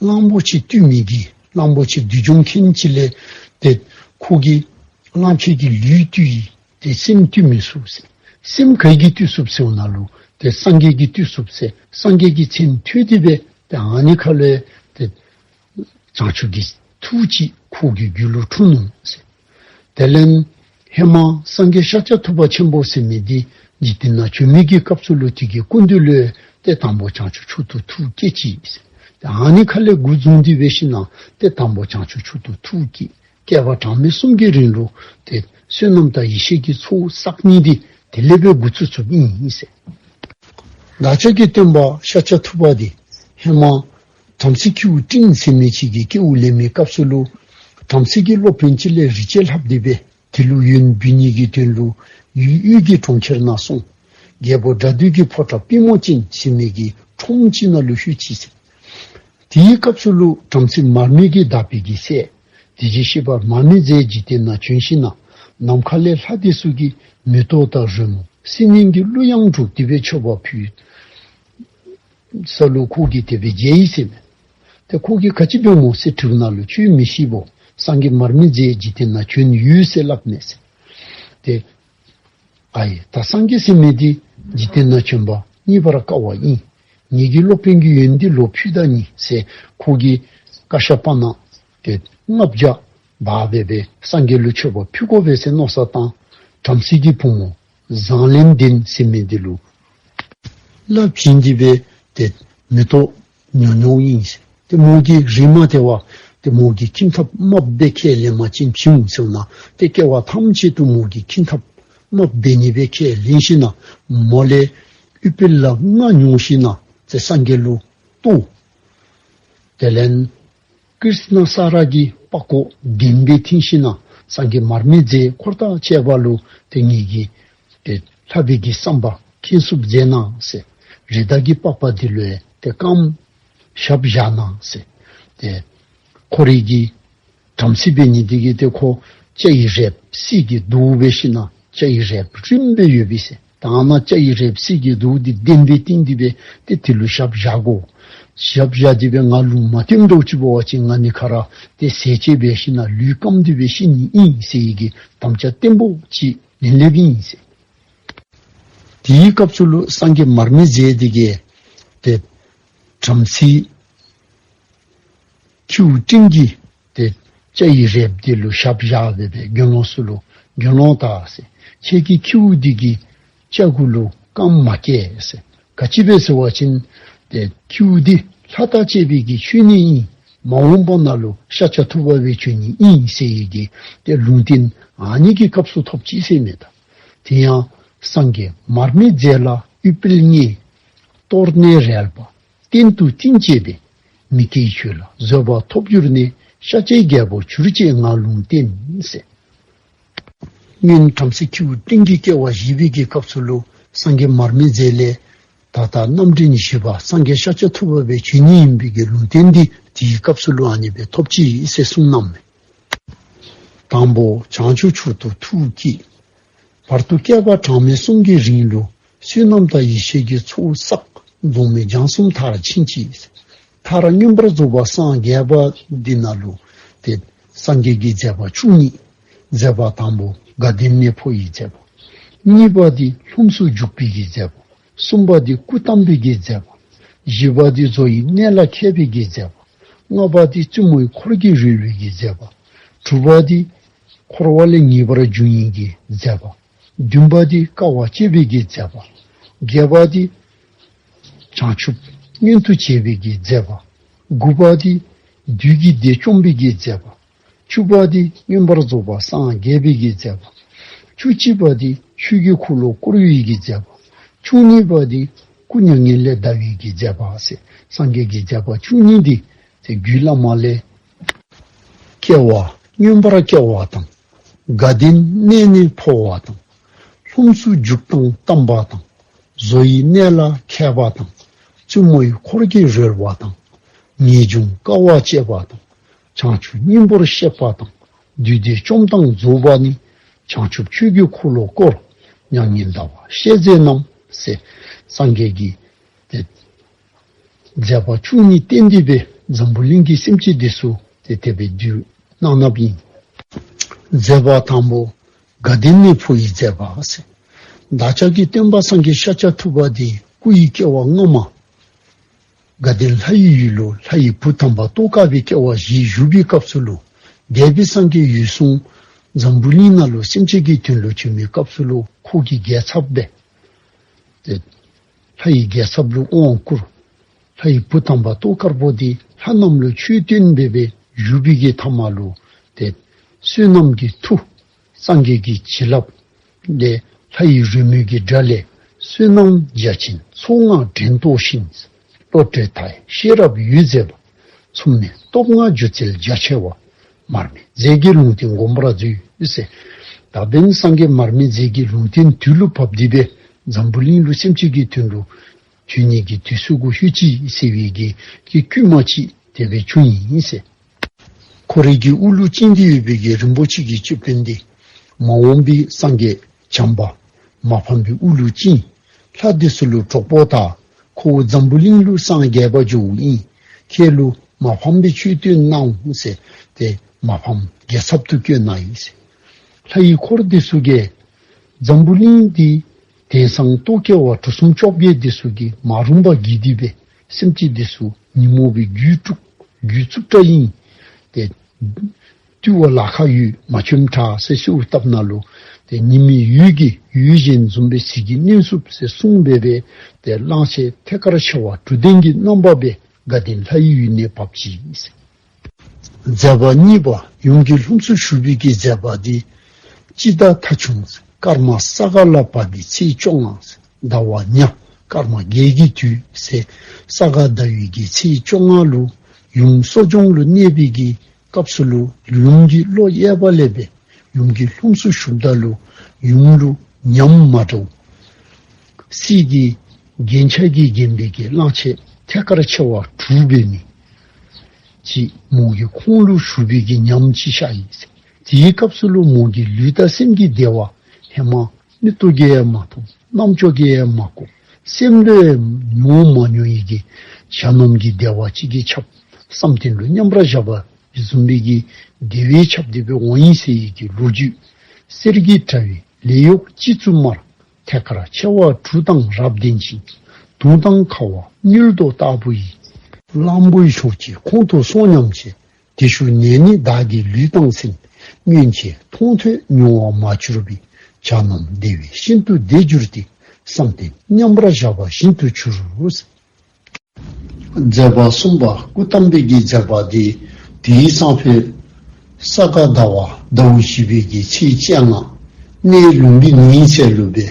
གླང་པོ་ཆེ་བཏུལ་མི་གི་གླང་པོ་ཆེ་བདུད་འཇོམས་མཁན་ཅིག་ལས་ཏེ་ཁོ་གིས་གླང་ཆེན་གྱི་ལུས་བཏུལ་ཡི། ཏེ་སེམས་བཏུལ་མི་ཚུགས་ཟེར། སེམས་ག་གིས་བཏུལ་ཚུགས་ཟེར་བ་ན་ལུ་ཏེ་སངས་རྒྱས་ཀྱིས་བཏུལ་ཚུགས་ཟེར། སངས་རྒྱས་ཀྱི་མཚན་ཐོས་ཏེ་སྦེ་ཏེ་ཨ་ནི་ཁ་ལས་ཏེ་བྱང་ཆུབ་ཀྱི་ཐུགས་ཅིག་ཁོ་གི་རྒྱུད་ལུ་འཁྲུངས་ནུག་ཟེར། དེ་ལས་ཧེ་མ་སངས་རྒྱས་ཤཱཀྱ་ཐུབ་པ་ཆེན་པོ་ཟེར་མི་འདི་འཇིག་རྟེན་ན་བྱོན་མི་གི་སྐབས་སུ་ལུ་དེ་གི་སྐུ་མདུན་ལུ་ཏེ་དང་པོ་བྱང་ཆུབ་མཆོག་ཏུ་ཐུགས་བསྐྱེད་ཅི་ཟེར། ཏེ་ཨ་ནི་ཁ་ལས་འགོ་བཟུང་སྟེ་འབད་ཞིན་ན་ཏེ་དང་པོ་བྱང་ཆུབ་མཆོག་ཏུ་ཐུགས་བསྐྱེད། བསྐལ་པ་གྲངས་མེད་གསུམ་གྱི་རིང་ལུ་ཏེ་བསོད་ནམས་དང་ཡེ་ཤེས་ཀྱི་ཚོགས་བསགས་ནི་འདི་དེ་ལས་སྦེ་འགོ་བཙུགས་བཙུགསཔ་ཨིན་ཟེར། བདག་ཅག་གི་སྟོན་པ་ཤཱཀྱ་ཐུབ་པ་འདི་ཧེ་མ་བྲམ་ཟེ་ཁྱེའུ་སྤྲིན་ཟེར་མི་ཅིག་གི་སྐྱེ་བ་ལེན་མི་སྐབས་སུ་ལུ་བྲམ་ཟེ་གི་སློབ་དཔོན་ཅིག་ལས་རིག་བྱེད་ལྷབ་སྟེ་སྦེ་དེ་ལུ་ཡོན་འབུལ་ནི་གི་དོན་ལུ་ཡུལ་དབུས་ཀྱི་གྲོང་ཁྱེར་ནང་སོང་། རྒྱལ་པོ་དགྲ་འདུལ་གྱི་ཕོ་བྲང་པདྨོ་ཅན་ཟེར་མི་གི་ཁྲོམ་ཅིག་ནང་ལུ་ལྷོད་ཅི་ཟེར། དེའི་སྐབས་སུ་ལུ་བྲམ་ཟེ་མར་མེ་གི་བདག་པོའི་གི་སྲས་དེ་བཞིན་གཤེགས་པ་མར་མེ་མཛད་འཇིག་རྟེན་ནང་བྱོན་ཞིན་ན་ནམ་མཁའ་ལས་ལྷ་དེ་ཚུ་གིས་མེ་ཏོག་དང་རོལ་མོ་སིལ་སྙན་གྱི་གླུ་དབྱངས་དཀྲོགས་ཏེ་སྦེ་མཆོད་པ་ཕུལ་ས་ལུ་ཁོ་གིས་དེ་སྦེ་མཇལ་ཡི་ཟེར་མས། ཏེ་ཁོ་གིས་ག་ཅི་འབད་སྨོ་ཟེར་དྲིཝ་ན་ལུ་ཁྱོད་མི་ཤེས་པོ། སངས་རྒྱས་མར་མེ་མཛད་འཇིག་རྟེན་ནང་བྱོན་ཡོད་ཟེར་སླབ་མས་ཟེར། ཏེ་ཨའི་ད་སངས་རྒྱས་ཟེར་མི་འདི་འཇིག་རྟེན་ནང་བྱོན་པ་རྙེད་པར་དཀའ་བ་ཨིན། ངེ་གི་སློབ་དཔོན་གྱི་ཡོན་འདི་ལོག་ཕུལ་ད་ནི་ཟེར་ཁོ་གིས་བཀའ་ཤག་པ་ནང་ཏེ་ལྔ་བརྒྱ་འབག་སྦེ་སྦེ་སངས་རྒྱས་ལུ་མཆོད་པ་ཕུལ་དགོ་པས་ཟེར་མནོ་བསམ་བཏང་། བྲམ་ཟེ་གི་བུ་མོ་བཟང་ལན་ལྡན་ཟེར་མི་འདི་ལུ་སླབ་བྱིན་ཏེ་སྦེ་ཏེ་མེ་ཏོག་ཉོ་ཉོཝ་ཨིན་ཟེར། ཏེ་མོ་གིས་རིག་མ་སྟེར་བར་ཏེ་མོ་གིས་ཁྱིམ་ཐབ་དམརཔོ་སྦེ་ཁས་ལེན་པ་ཅིན་བྱིན་འོང་ཟེར་ན་ཏེ་སྐྱེ་བ་ཐམས་ཅད་དུ་མོ་གིས་ཁྱིམ་ཐབ་དམརཔོ་སྦེ་ནི་སྦེ་ཁས་ལེན་ཞིན་ན་མོ་ལས་ཨུཏྤལ་ལ་ལྔ་ཉོ་ཞིན་ན་ཏེ་སངས་རྒྱས་ལུ་གཏོར། དེ་ལས་ཀྲྀཥྞ་ས་ར་གི་པགས་ཀོ་གདན་སྦེ་བཏིང་ཞིན་ན་སངས་རྒྱས་མར་མེ་མཛད་འཁོར་དང་བཅས་པ་ལུ་ཏེ་ངེ་གི་ཏེ་ལྷག་པའི་གི་བསམ་པ་མཁྱེན་ཚུགསཔ་མཛད་གནང་ཟེར། རི་དྭགས་ཀྱི་པགས་པ་འདི་ལུ་ཡང་ཏེ་སྐམ་ཞབས་བཞག་གནང་ཟེར། ཏེ་ཁོ་རའི་གི་བྲམ་ཟེ་འབད་ནི་འདི་གིས་ཏེ་ཁོ་སྐྱ་ཡི་རལཔ་གསེར་གྱི་མདོག་འབད་ཞིན་ན་སྐྱ་ཡི་རལཔ་རིངམོ་སྦེ་ཡོད་པས་ཟེར། ད་ཨ་ནཱ་སྐྱ་ཡི་རལཔ་གསེར་གྱི་མདོག་འདི་གདན་སྦེ་བཏིང་སྟེ་སྦེ་ཏེ་དེ་ལུ་ཞབས་བཞག་དགོ། ཞབས་བཞག་སྟེ་སྦེ་ང་ལུང་མ་བསྟནམ་འདྲཝ་ཅིག་འབད་བ་ཅིན་ང་ནི་ཁ་ར་ཏེ་ཟས་བཅད་འབད་ཞིན་ན་ལུས་སྐམ་སྟེ་སྦེ་ཤི་ནི་ཨིན་ཟེར་བའི་གི་དམ་བཅའ་བརྟན་པོ་ཅིག་ལེན་ལེནམ་ཨིན་ཟེར། དེའི་སྐབས་སུ་ལུ་སངས་རྒྱས་མར་མེ་མཛད་འདི་གིས་ཏེ་བྲམ་ཟེ་ཁྱེའུ་སྤྲིན་གྱི་ཏེ་སྐྱ་ཡི་རལཔ་འདི་ལུ་ཞབས་བཞག་སྦེ་སྦེ་དགེ་སློང་ཚུ་ལུ་དགེ་སློང་དག་ཟེར། ཁྱེད་ཀྱིས་ཁྱེའུ་འདི་གི་སྐྱ་གུ་ལུ་སྐམ་མ་བཀལ་ཟེར། ག་ཅི་སྦེ་ཟེར་བ་ཅིན་ཏེ་ཁྱེའུ་འདི་ལྷ་དང་བཅས་པའི་གི་མཆོད་གནས་ཨིན། མ་འོངས་པ་ནང་ལུ་ཤཱཀྱ་ཐུབ་པ་སྦེ་འབྱོན་ནི་ཨིན་ཟེར་བའི་གི་ཏེ་ལུང་བསྟན་ཨ་ནི་གི་སྐབས་སུ་ཐོབ་ཅི་ཟེར་མས་ད། དེ་ཡང་སངས་རྒྱས་མར་མེ་མཛད་ལ་ཨུཏྤལ་ལྔས། གཏོར་ནས་རལ་པ་སྟེང་དུ་བཏིང་བཅས་པའི། མི་སྐྱེའི་ཆོས་ལ་བཟོད་པ་ཐོབ་གྱུར་ནས། ཤཱཀྱའི་རྒྱལ་པོར་གྱུར་ཅེས་ང་ལུང་བསྟན་ཟེར། སྔོན་བྲམ་ཟེ་ཁྱེའུ་སྤྲིན་གྱི་སྐྱེ་བ་བཞེས་པའི་གི་སྐབས་སུ་ལུ་སངས་རྒྱས་མར་མེ་མཛད་ལས་ད་ལྟ་རྣམ་འདྲེན་བཞི་པ་སངས་རྒྱས་ཤཱཀྱ་ཐུབ་པ་སྦེ་འབྱོན་ནི་ཨིན་པའི་གི་ལུང་བསྟན་འདི་དེའི་སྐབས་སུ་ལུ་ཨ་ནི་སྦེ་ཐོབ་ཅི་ཟེར་གསུངས་གནངམ་མས། དང་པོ་བྱང་ཆུབ་མཆོག་ཏུ་ཐུགས་བསྐྱེད། བར་དུ་བསྐལ་པ་གྲངས་མེད་གསུམ་གྱི་རིང་ལུ་བསོད་ནམས་དང་ཡེ་ཤེས་ཀྱི་ཚོགས་བསགས། རྫོགས་སྨིན་སྦྱངས་གསུམ་མཐར་ཕྱིན་ཅི། མཐར་མངོན་པར་རྫོགས་པ་སངས་རྒྱས་པ་འདི་ནང་ལུ་ཏེ་སངས་རྒྱས་ཀྱི་མཛད་པ་བཅུ་གཉིས་མཛད་པ། དང་པོ་དགའ་ལྡན་གནས་འཕོ་བའི་མཛད་པ། གཉིས་པ་འདི་ལྷུམས་སུ་འཇུག་པའི་གི་མཛད་པ། གསུམ་པ་འདི་སྐུ་བལྟམས་པའི་གི་མཛད་པ། བཞི་པ་འདི་བཟོ་ཡི་གནས་ལ་མཁས་པའི་གི་མཛད་པ། ལྔ་པ་འདི་བཙུན་མོའི་འཁོར་གྱིས་རོལ་བའི་གི་མཛད་པ། དྲུག་པ་འདི་འཁོར་བ་ལས་ངེས་པར་འབྱུང་ནི་གི་མཛད་པ། བདུན་པ་འདི་དཀའ་བ་སྤྱད་པའི་གི་མཛད་པ། བརྒྱད་པ་འདི་བྱང་ཆུབ་མངོན་དུ་བྱེད་པའི་གི་མཛད་པ། དགུ་པ་འདི་བདུད་ཀྱི་སྡེ་བཅོམ་པའི་གི་མཛད་པ། བཅུ་པ་འདི་མངོན་པར་རྫོགས་པ་སངས་རྒྱས་པའི་གི་མཛད་པ། བཅུ་གཅིག་པ་འདི་ཆོས་ཀྱི་འཁོར་ལོ་བསྐོར་བའི་གི་མཛད་པ། བཅུ་གཉིས་པ་འདི་སྐུ་མྱ་ངན་ལས་འདའ་བའི་གི་མཛད་པ་ཟེར་སངས་རྒྱས་ཀྱི་མཛད་པ་བཅུ་གཉིས་འདི་ཏེ་རྒྱུད་བླ་མ་ལས་སྐྱེ་བ་མངོན་པར་སྐྱེ་བ་དང་། དགའ་ལྡན་གནས་ནས་འཕོ་བ་དང་། ལྷུམས་སུ་འཇུག་དང་བལྟམས་པ་དང་། བཟོ་ཡི་གནས་ལ་མཁས་པ་དང་། བཙུན་མོའི་འཁོར་གྱིས་རོལ་བ་དང་། ངེས་འབྱུང་དཀའ་བ་སྤྱད་པ་དང་། བྱང་ཆུབ་སྙིང་པོར་གཤེགས་པ་དང་། བདུད་སྡེ་བཅོམ་དང་རྫོགས་པ་ནི། བྱང་ཆུབ་ཆོས་ཀྱི་འཁོར་ལོ་བསྐོར། མྱ་ངན་འདའ་བར་བཤད་མཛད་རྣམས་ཟེར། སངས་རྒྱས་ཀྱིས་ཏེ་མཛད་པ་བཅུ་གཉིས་བསྟན་ཏེ་སྦེ་འཛམ་བུ་གླིང་གི་སེམས་ཅན་འདི་ཚུ་ཏེ་དེ་སྦེ་བསྡུས་གནང་གནངམ་ཨིན། མཛད་པ་དང་པོ་དགའ་ལྡན་ནས་འཕོ་བའི་མཛད་པ་ཟེར། བདག་ཅག་གི་སྟོན་པ་སངས་རྒྱས་ཤཱཀྱ་ཐུབ་པ་འདི་སྐུ་ཡི་སྐྱེ་བ་སྔ་མ་དགའ་ལྡན་ལྷ་ཡི་ཡུལ་ལུ་ལྷ་ཡི་བུ་དམ་པ་ཏོག་དཀར་པོའི་སྐྱེ་བ་བཞེས་བཞུགས་པའི་སྐབས་སུ་ལུ་འདས་པའི་སངས་རྒྱས་འོད་སྲུང་འཛམ་བུ་གླིང་ནང་ལུ་སེམས་ཅན་གྱི་དོན་ལུ་བྱོན་མི་སྐབས་སུ་ལུ་ཁོ་གི་རྒྱལ་ཚབ་སྦེ་ཏེ་ལྷ་ཡི་རྒྱལ་ཚབ་ལུ་དབང་བསྐུར། ལྷ་ཡི་བུ་དམ་པ་ཏོག་དཀར་པོ་འདི་ལྷ་རྣམས་ལུ་ཆོས་སྟོན་འབད་སྦེ་བཞུགས་པའི་གི་མཐའ་མ་ལུ་ཏེ་བསོད་ནམས་ཀྱི་མཐུ་སངས་རྒྱས་ཀྱི་བྱིན་རླབས་ཏེ་ལྷ་ཡི་རོལ་མོ་གི་སྒྲ་ལས་བསོད་ནམས་རྒྱ་ཆེན་ཚོགས་མངའ་འདྲེན་ཏོག་བཞིན། བློ་གྲོས་མཐའ་ཡས་ཤེས་རབ་འོད་མཛད་པ། མཚུངས་མེད་སྟོབས་མངའ་སྒྱུ་རྩལ་རྒྱ་ཆེ་བ། མར་མེ་མཛད་ཀྱི་ལུང་བསྟན་བསྒོམ་པར་མཛོད་ཟེར། ད་འབདན་སངས་རྒྱས་མར་མེ་མཛད་ཀྱི་ལུང་བསྟན་དུས་ལུ་བབས་ཏེ་སྦེ་འཛམ་བུ་གླིང་ལུ་སེམས་ཅན་གྱི་དོན་ལུ་བྱོན་ནི་གི་དུས་ཚོད་གུ་ལྷོད་ཅི་ཟེར་བའི་གི་གི་བསྐུལ་མ་ཅིག་དེ་སྦེ་བྱུང་ཡི་ཟེར། ཁོ་རའི་གི་དབུ་ལུ་བཅིངས་ཏེ་ཡོད་པའི་གི་རིན་པོ་ཆེ་གི་ཅོད་པན་འདི་མ་འོངས་པའི་སངས་རྒྱས་བྱམས་པ་མ་ཕམ་པའི་དབུ་ལུ་བཅིངས། ལྷ་འདི་ཚུ་ལུ་གྲོགས་པོ་དང་ཁོ་འཛམ་བུ་གླིང་ལུ་སངས་རྒྱས་པར་འགྱོཝ་ཨིན། ཁྱེད་ལུ་མ་ཕམ་པའི་ཆོས་སྟོན་གནང་ཟེར་ཏེ་མ་ཕམ་རྒྱལ་ཚབ་ཏུ་བསྐོས་གནང་ཡི་ཟེར། ལྷ་ཡི་འཁོར་འདི་ཚུ་གིས་འཛམ་བུ་གླིང་འདི་དེང་སང་རྟོག་གེ་བ་གྲུ་གསུམ་བཅོ་བརྒྱད་འདི་ཚུ་གིས་མ་རུངས་པར་བརྒྱུད་དེ་སྦེ་སེམས་ཅན་འདི་ཚུ་ཉོན་མོངས་པའི་རྒྱུད་དཀྲུགས་རྒྱུད་རྩུབ་དྲགས་ཨིན། ཏེ་བཏུལ་བར་ལཱ་ཁག་ཡོད། མ་བྱོནམ་དྲག་ཟེར་གསོལཝ་བཏབ་ནང་ལུ་ཏེ་ཉི་མའི་འོད་ཀྱིས་འོད་གཞན་འཛུམ་པའི་ཟིལ་གྱིས་གནོན་ཚུགས་ཟེར་གསུངས་སྦེ་སྦེ་ཏེ་གླང་ཆེན་ཐལ་དཀར་མཆེ་བ་དྲུག་ལྡན་གྱི་རྣམ་པ་སྦེ་དགའ་ལྡན་ལྷ་ཡི་ཡུལ་ནས་བབས་ཅི་ཟེར། མཛད་པ་གཉིས་པ་ཡུམ་གྱི་ལྷུམས་སུ་ཞུགས་པའི་གི་མཛད་པ་འདི་དཔྱིད་ཟླ་ཐ་ཆུང་སྐར་མ་ས་ག་ལ་བབས་པའི་ཚེས་བཅོ་ལྔ་ཟླ་བ་ཉ་སྐར་མ་རྒྱལ་གྱི་དུས་ཟེར་ས་ག་ཟླ་བའི་གི་ཚེས་བཅོ་ལྔ་ལུ་ཡུམ་གསོ་སྦྱོང་ལུ་གནས་པའི་གི་སྐབས་སུ་ལུ་ཡུམ་གྱི་བློ་གཡས་པ་ལས་སྦེ་ཡུམ་གྱི་ལྷུམས་སུ་ཞུགསཔ་ད་ལུ་ཡུམ་ལུ་ཉམས་མ་འདྲཝ་གསེར་གྱི་རྒྱན་ཆ་གིས་བརྒྱན་པའི་གི་གླང་ཆེན་ཐལ་དཀར་མཆེ་བ་དྲུག་འབད་མི་ཅིག་མོ་གི་ཁོང་ལུ་ཞུགས་པའི་གི་ཉམས་ཅིག་ཤར་ཡི་ཟེར། དེའི་སྐབས་སུ་ལུ་མོ་གི་ལུས་དང་སེམས་ཀྱི་བདེ་བ་ཧེ་མ་མིག་ཏོ་གིས་ཡང་མ་མཐོང་། རྣམ་ཅོ་གིས་ཡང་མ་གོ། སེམས་ལུ་ཡང་མྱོང་མ་མྱོང་བའི་གི་གཞན་ནོམ་གྱི་བདེ་བ་ཅིག་གིས་ཁྱབ། བསམ་གཏན་ལུ་མཉམ་པར་བཞག་པ་བཟུམ་མའི་གི་བདེ་བས་ཁྱབ་སྟེ་སྦེ་འོང་ཡི་ཟེར་བའི་གི་ལོ་རྒྱུས། གསེར་གྱི་དྲ་བའི་ལེགས་གཡོགས་སྤྱི་གཙུག་དམར། ཐལ་དཀར་མཆེ་བ་དྲུག་དང་རབ་ལྡན་ཅིང་། དུང་དང་ཁ་བ་དངུལ་རྡོ་ལྟ་བུ་ཡི། གླང་པོའི་ཕྱོགས་ཀྱི་ཁོང་དུ་སོང་སྙམ་བྱེད། དེ་ཞུ་ནས་ནི་བདག་གི་ལུས་དང་སེམས། མངོན་ཆེ་མཐོང་ཐོས་མྱོང་བར་མ་གྱུར་པའི། གཞན་ནོམ་བདེ་བས་ཤིན་ཏུ་བདེ་གྱུར་ཏེ། བསམ་གཏན་མཉམ་པར་བཞག་པ་བཞིན་དུ་གྱུར། མཛད་པ་གསུམ་པ་སྐུ་བལྟམས་པའི་གི་མཛད་པ་འདི་དེའི་སང་ཕོད་ས་ག་ཟླ་བ་ཟླཝ་བཞི་པའི་གི་ཚེས་བཅོ་ལྔ་གནས་ལུམ་བི་ནིའི་ཚལ་ལུ་སྦེ་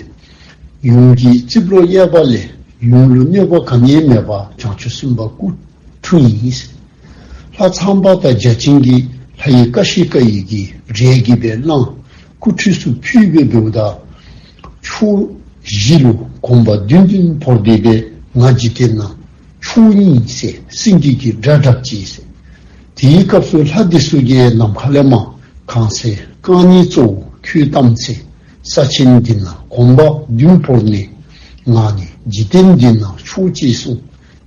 ཡུམ་གྱི་རྩིབས་ལོགས་གཡས་པ་ལས་ཡུམ་ལུ་གནོད་པ་ག་ནི་ཡང་མེད་པར་བྱང་ཆུབ་སེམས་དཔའ་སྐུ་འཁྲུངས་ཡི། ལྷ་ཚངས་པ་དང་བརྒྱ་བྱིན་གྱིས་ལྷ་ཡི་ཀ་ཤི་ཀ་ཡི་གི་རས་ཀྱིས་སྦེ་བླངས། སྐུ་ཁྲུས་གསོལ་ཕུལ་སྦེ་འབདཝ་ད་ཕྱོགས་བཞི་ལུ་གོམ་པ་བདུན་བདུན་བོར་ཏེ་སྦེ་ང་འཇིག་རྟེན་ན་མཆོག་ཨིན་ཟེར་སེང་གེ་གི་སྒྲ་བསྒྲགས་ཅི་ཟེར། དེའི་སྐབས་སུ་ལྷ་འདི་ཚུ་གིས་ནམ་མཁའ་ལས་མར་གང་ཟག་རྐང་གཉིས་གཙོ་བོ་ཁྱོད་བལྟམས་ཚེ་ས་ཆེན་འདི་ན་གོམ་པ་བདུན་བོར་ནས་ང་ནི་འཇིག་རྟེན་འདི་ན་མཆོག་ཅེས་གསུངས།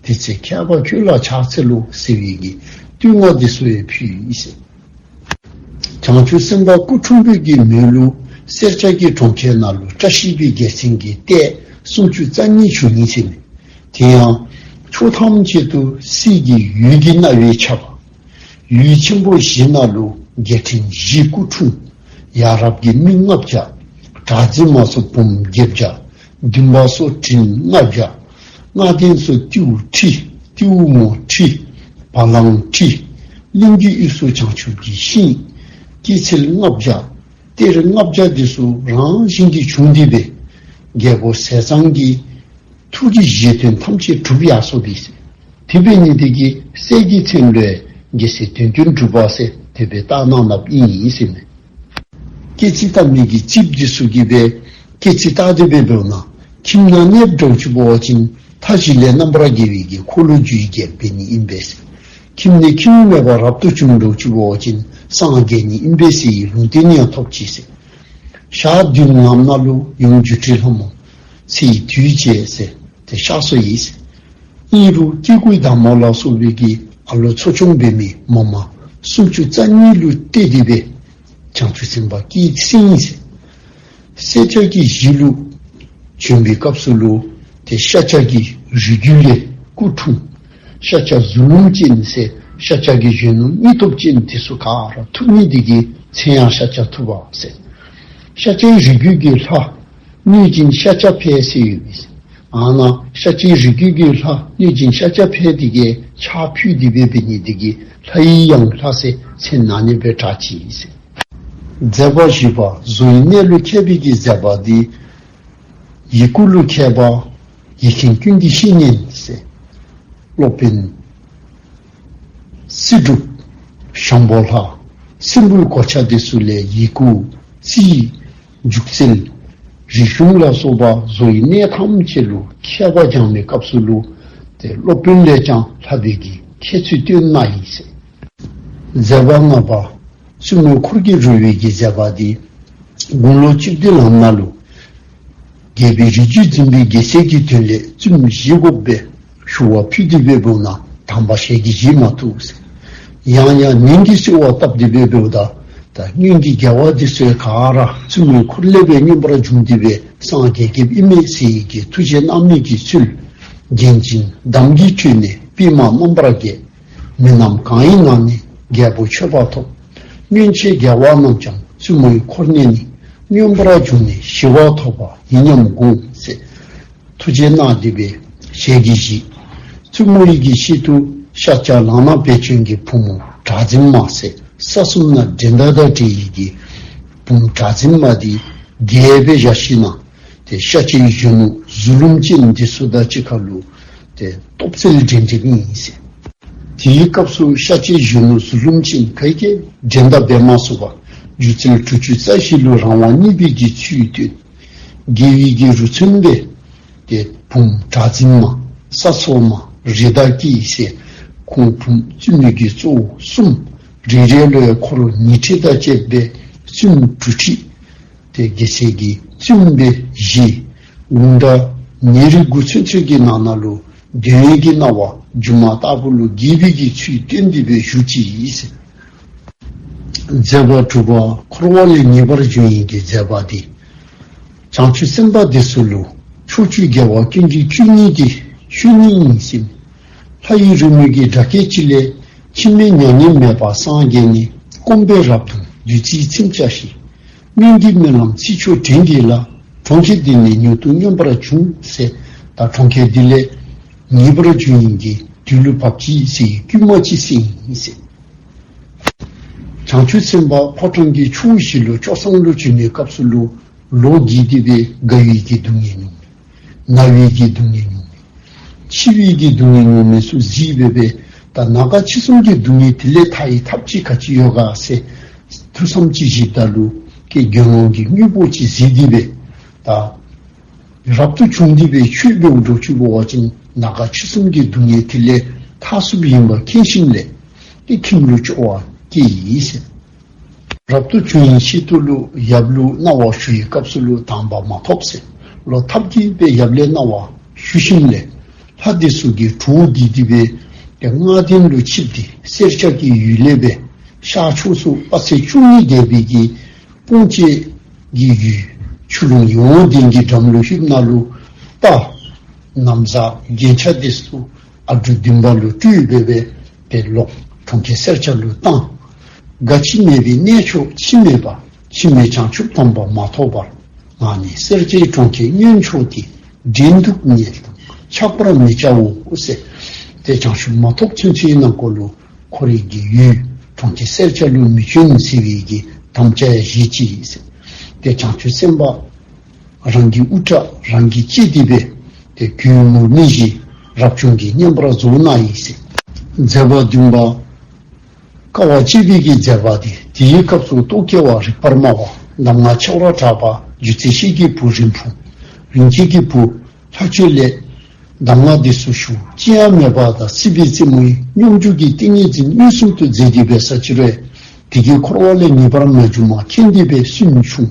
དེ་ཚེ་མཁས་པ་ཁྱོད་ལ་ཕྱག་འཚལ་ལོ་ཟེར་བའི་གི་བསྟོད་བསྔགས་འདི་ཚུ་ཡང་ཕུལ་ཡི་ཟེར། བྱང་ཆུབ་སེམས་དཔའ་སྐུ་འཁྲུངས་པའི་གི་མོད་ལུ་སེར་སྐྱ་གི་གྲོང་ཁྱེར་ནང་ལུ་བཀྲ་ཤིས་པའི་རྒྱལ་མཚན་གྱི་ལྟས་སུམ་ཅུ་རྩ་གཉིས་བྱུང་ཡི་ཟེར་མས། དེ་ཡང་ཕྱོགས་ཐམས་ཅད་དུ་གསེར་གྱི་འོད་ཀྱི་རྣ་བས་ཁྱབ། འོད་ཆེན་པོ་བཞི་ནང་ལུ་རྒྱལ་ཕྲན་བཞི་སྐུ་འཁྲུངས། ཡ་རབས་ཀྱི་མི་ལྔ་བརྒྱ། གྲགས་འཛིན་མ་སོགས་བུམོ་བརྒྱད་བརྒྱ། འདུན་པ་སོགས་བྲན་ལྔ་བརྒྱ། ལྔ་ལྡན་སོགས་རྟེའུ་ཁྲི། རྟེའུ་མོ་ཁྲི། བ་གླང་ཁྲི། གླིང་གི་དབུས་སུ་བྱང་ཆུབ་ཀྱི་ཤིང་། སྐྱེད་ཚལ་ལྔ་བརྒྱ། གཏེར་ལྔ་བརྒྱ་འདི་ཚུ་རང་བཞིན་གྱིས་བྱུང་སྟེ་སྦེ་རྒྱལ་པོ་ཟས་གཙང་གི་ཐུགས་ཀྱི་བཞེད་དོན་ཐམས་ཅད་གྲུབ་ཡར་སོ་བས་ཟེར། དེ་འབད་ནི་དེ་གིས་སྲས་ཀྱི་མཚན་ལུ་རྒྱལ་སྲས་དོན་ཀུན་གྲུབ་པ་ཟེར་དེ་སྦེ་བཏགས་གནང་གནངམ་ཨིན་ཟེར་མས། སྐྱེ་ཚིག་བཏབ་མི་གི་རྩིསཔ་འདི་ཚུ་གིས་སྦེ་སྐྱེ་ཚིག་བཏགས་ཏེ་སྦེ་འབདཝ་ན་ ཁྱིམ་ནང་གནསཔ་འདྲཝ་ཅིག་འབད་བ་ཅིན་མཐའ་བཞི་ལས་རྣམ་པར་རྒྱལ་བའི་གི་འཁོར་ལོས་སྒྱུར་རྒྱལ་འབད་ནི་ཨིན་པས་ཟེར། ཁྱིམ་ནང་ཁྱིམ་མེད་པར་རབ་ཏུ་བྱུང་འདྲཝ་ཅིག་འབད་བ་ཅིན་སངས་རྒྱས་ནི་ཨིན་པས་ཟེར་བའི་ལུང་བསྟན་ཡང་ཐོབ་ཅི་ཟེར། ཞག་བདུན་ནམ་ནང་ལུ་ཡུམ་སྒྱུ་འཕྲུལ་ལྷ་མོ་ཚེ་ཡི་དུས་བྱས་ཟེར་ཏེ་གཤགས་སོ་ཡི་ཟེར། ཨིན་རུང་སྐྱེ་དགུའི་བདག་མོ་ལ་སོགས་པའི་གི་ཨ་ལོ་འཚོ་སྐྱོང་འབད་མི་མ་མ་སུམ་ཅུ་རྩ་གཉིས་ལུ་གཏད་དེ་སྦེ་བྱང་ཆུབ་སེམས་དཔའ་སྐྱེས་ཟིན་ཡི་ཟེར། སེར་སྐྱ་གི་གཞི་ལུ་བྱོན་པའི་སྐབས་སུ་ལུ་ཏེ་ཤཱཀྱ་གི་རིགས་རྒྱུད་ལས་སྐུ་འཁྲུངས། ཤཱཀྱ་གཟུ་ལུམ་ཅན་ཟེར་ཤཱཀྱ་གི་གཞོན་ནུ་སྙིང་སྟོབས་ཅན་དེ་ཚུ་ག་ར་ཐུབ་ནི་དེ་གིས་མཚན་ཡང་ཤཱཀྱ་ཐུབ་པ་ཟེར། ཤཱཀྱའི་རིགས་རྒྱུད་ཀྱི་ལྷ་གནོད་སྦྱིན་ཤཱཀྱ་འཕེལ་ཟེར་ཡོད་པས། ཨ་ནཱ་ཤཱཀྱའི་རིགས་རྒྱུད་ཀྱི་ལྷ་གནོད་སྦྱིན་ཤཱཀྱ་འཕེལ་དེ་གིས་ཕྱག་ཕུལ་ཏེ་སྦེ་འབད་ནི་དེ་གིས་ལྷ་ཡི་ཡང་ལྷ་ཟེར་མཚན་ཨ་ནི་སྦེ་གྲགས་ཅི་ཟེར། མཛད་པ་བཞི་པ་བཟོ་ཡི་གནས་ལུ་མཁས་པའི་གི་མཛད་པ་འདི། ཡི་གུ་ལུ་མཁས་པ་ཡིག་མཁན་ཀུན་གྱི་བཤེས་གཉེན་ཟེར། སློབ་དཔོན་སྲིད་སྒྲུབ་ཤམ་བྷོ་ལྷ་སྲིན་པོའི་གོ་ཆ་དེ་ཚུ་ལས་ཡི་གུ་རྩིས་འཇུག་རྩལ་རིག་གཞུང་ལ་སོགས་པ་བཟོ་ཡི་གནས་ཐམས་ཅད་ལུ་མཁས་པ་སྦྱང་བའི་སྐབས་སུ་ལུ་ཏེ་སློབ་དཔོན་ལས་ཀྱང་ལྷག་པའི་གི་ཁྱད་ཚུལ་སྟོན་གནང་ཡི་ཟེར། མཛད་པ་ལྔ་པ་བཙུན་མོའི་འཁོར་གྱིས་རོལ་བའི་གི་མཛད་པ་འདི་དགུང་ལོ་བཅུ་བདུན་ལངམ་ནང་ལུ་རྒྱལ་པོའི་རིགས་རྒྱུད་འཛིན་པའི་རྒྱལ་སྲས་ཀྱི་དོན་ལས་བཙུནམོ་བཞེས་དགོ་པའི་ཞུ་བ་ཕུལ་ཏེ་སྦེ་འབདཝ་ད་དམ་པ་ཞལ་གྱིས་བཞེས་མ་ཐུབ་ཟེར། ཡང་ཡང་ནན་གྱིས་གསོལ་བ་བཏབ་སྟེ་སྦེ་འབདཝ་ད་ད་སྔོན་གྱི་རྒྱལ་བ་འདི་ཚུ་ག་ར་བཙུན་མོའི་འཁོར་ལས་སྦེ་མངོན་པར་བྱུང་སྟེ་སྦེ་སངས་རྒྱས་ཀྱི་ཨིན་མས་ཟེར་བའི་གི་ཐུགས་བཞེད་གནང་མི་གི་ཚུལ། རྒྱན་ཅིང་འདམ་གྱིས་སྤྲུལ་ནས་པདྨ་རྣམ་པར་རྒྱས། མི་རྣམས་གང་ཡིན་ནང་ནས་རྒྱལ་པོ་མཆོད་པ་ཐོབ། སྔོན་ཆད་རྒྱལ་བ་རྣམས་ཀྱང་བཙུན་མོའི་འཁོར་ནས་ནི། མངོན་པར་བྱུང་ནས་ཞི་བ་ཐོབ་པ་ཡིན་སྙམ་དགོངས་ཟེར། ཐུགས་བཞེད་གནང་སྟེ་སྦེ་ཞལ་གྱིས་བཞེས། བཙུན་མོ་ཡི་གི་ཤེད་དུ་ཤཱཀྱ་ལག་ན་བེ་ཅོན་གྱི་བུ་མོ་གྲགས་འཛིན་མ་ཟེར་ས་གསུམ་ན་འགྲན་ཟླ་དང་བྲལ་བའི་གི་བུམོ་གྲགས་འཛིན་མ་འདི་རྒྱལ་པོའི་ཞལ་ཤེས་ན་ཏེ་ཤཱཀྱའི་གཞོན་ནུ་གཟུ་ལུམ་ཅན་འདི་ཚུ་དང་གཅིག་ཁར་ལུ་ཏེ་སྟོབས་རྩལ་འགྲན་འགྲན་ཨིན་ཟེར། དེའི་སྐབས་སུ་ཤཱཀྱའི་གཞོན་ནུ་གཟུ་ལུམ་ཅན་ག་གིས་འགྲན་ཟླ་འབད་མ་ཚུགས་པར་སྒྱུ་རྩལ་དྲུག་ཅུ་རྩ་བཞི་ལུ་རང་དབང་བརྙེས་པའི་གི་ཚུལ་སྟོན། རྒྱལ་བའི་གི་རུ་མཚོན་སྦེ་ཏེ་བུམོ་གྲགས་འཛིན་མ་ས་འཚོ་མ་རི་དྭགས་ཀྱི་ཟེར་ཁོང་བུམོ་བཙུན་མོའི་གི་གཙོ་བོ་གསུམ་རེ་རེ་ལུ་ཡང་འཁོར་ཉི་ཁྲི་དང་བཅས་པའི་བཙུནམོ་དྲུག་ཁྲི་ཏེ་རྒྱལ་སྲས་ཀྱི་བཙུནམོ་སྦེ་བཞེས། དགུང་གྲངས་ཉེར་དགུ་ཚུན་ཚོད་ཀྱི་ནང་ན་ལུ་འདོད་ཡོན་གྱི་སྣང་བ་སྒྱུ་མ་ལྟ་བུ་ལུ་རྒྱས་པའི་གི་ཚུལ་སྟོན་ཏེ་སྦེ་བཞུགས་ཅི་ཟེར། མཛད་པ་དྲུག་པ་འཁོར་བ་ལས་ངེས་པར་འབྱུང་བའི་གི་མཛད་པ་འདི། བྱང་ཆུབ་སེམས་དཔའ་འདི་ཚུ་ལུ་ཕྱོགས་བཅུའི་རྒྱལ་བ་ཀུན་གྱིས་བསྐུལ་ནི་འདི་ཆོས་ཉིད་ཡིན་ཟེར། ལྷ་ཡི་རོལ་མོའི་གི་སྒྲ་སྐད་ཅིག་ལས་འཆི་མེད་མྱ་ངན་མེད་པ་སངས་རྒྱས་ནས། སྐོམ་པས་རབ་གདུངས་བདུད་རྩིའི་ཚིམས་བྱ་ཞིང་། སྔོན་གྱི་སྨོན་ལམ་རྩི་མཆོག་དྲན་གྱིས་ལ། གྲོང་ཁྱེར་འདི་ནས་མྱུར་དུ་མངོན་པར་འབྱུང་ཟེར། ད་གྲོང་ཁྱེར་འདི་ལས་ངེས་པར་འབྱུང་ནི་གི་དུས་ལུ་བབ་ཅི་ཟེར་བསྐུལ་མ་ཅིག་ཟེར་ཨིན་ཟེར། བྱང་ཆུབ་སེམས་དཔའ་ཕོ་བྲང་གི་ཕྱོགས་བཞི་ལུ་སྐྱོ་སངས་ལུ་བྱོན་པའི་སྐབས་སུ་ལུ་ལོ་རྒས་ཏེ་སྦེ་རྒ་ཡོལ་གྱི་སྡུག་བསྔལ་མྱོང་མས། ན་བའི་གི་སྡུག་བསྔལ་མྱོང་མས། འཆི་བའི་གི་སྡུག་བསྔལ་མྱོང་མི་ཚུ་གཟིགས་སྦེ་སྦེ་ད་ནང་པ་འཆི་གསུམ་གྱི་སྡུག་བསྔལ་དེ་ལས་ཐར་བའི་ཐབས་ཅིག་ག་ཅི་ཡོད་ག་ཟེར་ཐུགས་བསམ་ཅིག་བཞེསཔ་ད་ལུ་ཀྱེ་དགེ་སློང་གི་དངོས་པོ་ཅིག་གཟིགས་ཏེ་སྦེ་ད་རབ་ཏུ་བྱུང་སྟེ་སྦེ་ཆོས་འབདཝ་འདྲཝ་ཅིག་འབད་བ་ཅིན་ནང་པ་འཆི་གསུམ་གྱི་སྡུག་བསྔལ་དེ་ལས་ཐར་ཚུགསཔ་ཨིན་པ་མཁྱེན་ཞིནམ་ལས་ཏེ་ཁྱིམ་ལུ་སྐྱོ་བ་སྐྱེས་ཡི་ཟེར། རབ་ཏུ་བྱུང་བའི་ཆེད་དུ་ལུ་ཡབ་ལུ་གནང་བ་ཞུ་བའི་སྐབས་སུ་ལུ་དང་པ་མ་ཐོབ་ཟེར། ལོག་ཐབས་ཀྱིས་སྦེ་ཡབ་ལས་གནང་བ་ཞུ་ཞིནམ་ལས་ལྷ་འདི་ཚུ་གིས་གྲོགས་བསྡུས་ཏེ་སྦེ་ཏེ་སྔགས་ལྡན་ལུ་ཆིབས་ཏེ་སེར་སྐྱ་གི་ཡུལ་ལས་སྦེ་ཤར་ཕྱོགས་སུ་དཔག་ཚད་བཅུ་གཉིས་འདས་པའི་གི་དཔུང་བཅས་ཀྱི་ཡུལ་ཆུ་ཀླུང་ཡོངས་ལྡན་གྱི་འགྲམ་ལུ་ལྷོདཔ་ད་ལུ་ད་ན་བཟའ་རྒྱན་ཆ་འདི་ཚུ་ཨ་གྲུ་བདུན་པ་ལུ་སྤྲུལ་སྦེ་སྦེ་ཏེ་ལོག་གྲོང་ཁྱེར་སེར་སྐྱ་ལུ་བཏང་། རྒ་འཆི་མེད་པའི་གནས་མཆོག་འཆི་མེད་པ་འཆི་མེད་བྱང་ཆུབ་དམ་པ་མ་ཐོབ་བར་ང་ནི་སེར་སྐྱའི་གྲོང་ཁྱེར་མངོན་ཕྱོགས་ཏེ་འགྲན་འདུག་ཉལ་དང་ཆགས་པར་མི་བྱའོ་ཟེར། ཏེ་བྱང་ཆུབ་མ་ཐོབ་ཚུན་ཚོད་ནང་འཁོད་ལུ་ཁོ་རའི་གི་ཡུལ་གྲོང་ཁྱེར་སེར་སྐྱ་ལུ་མི་བྱོན་ཟེར་བའི་གི་དམ་བཅའ་ཡང་བཞེས་ཅི་ཟེར། ཏེ་བྱང་ཆུབ་སེམས་དཔའ་རང་གི་དབུ་སྐྲ་རང་གིས་བཅད་དེ་སྦེ་ཏེ་གོས་ངུར་སྨྲིག་བཞེས། རབ་བྱུང་གི་བསྙེན་པར་རྫོགས་གནང་ཡི་ཟེར། མཛད་པ་བདུན་པ་དཀའ་བ་སྤྱད་པའི་གི་མཛད་པ་འདི། དེའི་སྐབས་སུ་རྟོག་གེ་བ་རིག་པར་སྨྲ་བ་གདམས་ངག་ཆེ་བར་གྲགས་པ་སྒྱུ་རྩལ་ཤེས་ཀྱི་བུ་རིང་འཕུར། རིན་ཆེན་གྱི་བུ་ལྷ་ཁྱོད་ལས་གདམས་ངག་འདི་ཚུ་ཞུ། ཅི་ཡང་མེད་པ་དང་སྲིད་པའི་རྩེ་མོ་ཡི། སྙོམས་འཇུག་གི་ཏིང་ངེ་འཛིན་མངོན་སུམ་དུ་མཛད་དེ་འབད་ས་ཅི་རུང་། དེ་གིས་འཁོར་བ་ལས་ངེས་པར་མ་བྱུང་བ་མཁྱེན་ཏེ་འབད་སུན་ཕྱུང་།